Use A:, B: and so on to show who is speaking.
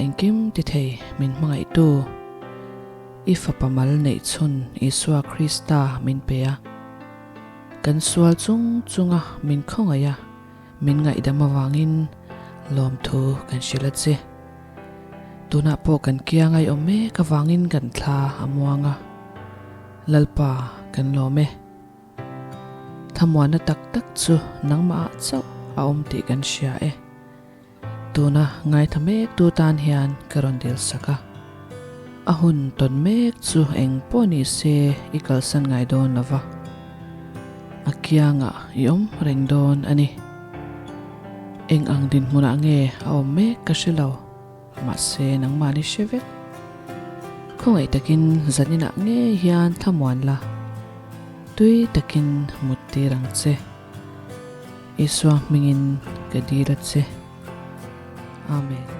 A: engkim ti thei min hmangaihtu i fapa mal neih chhun Isua Krista min pe a. Kan sual chung chunga min khawngaih a, min ngaihdam avangin lawmthu kan hrilh a che. Tunah pawh kan kiang a i awm mek avangin kan thla a muang a, Lalpa kan lawm e. Thlamuanna tak tak chu nangmah ah chauh a awm tih kan hria e. Tuna ngaitha mek tu tan hian ka rawn dil sak a. A hun tawn mek chu eng pawh ni se i kalsan ngai dawn lo va. A kiangah i awm reng dawn a ni. Eng ang dinhmunah nge a awm mek ka hre lo, mahse nangmah ni hre vek. Khawngaih takin zaninah ngei hian thlamuan la, tui takin mut tir ang che. Isua hmingin ka dil a che. Amen.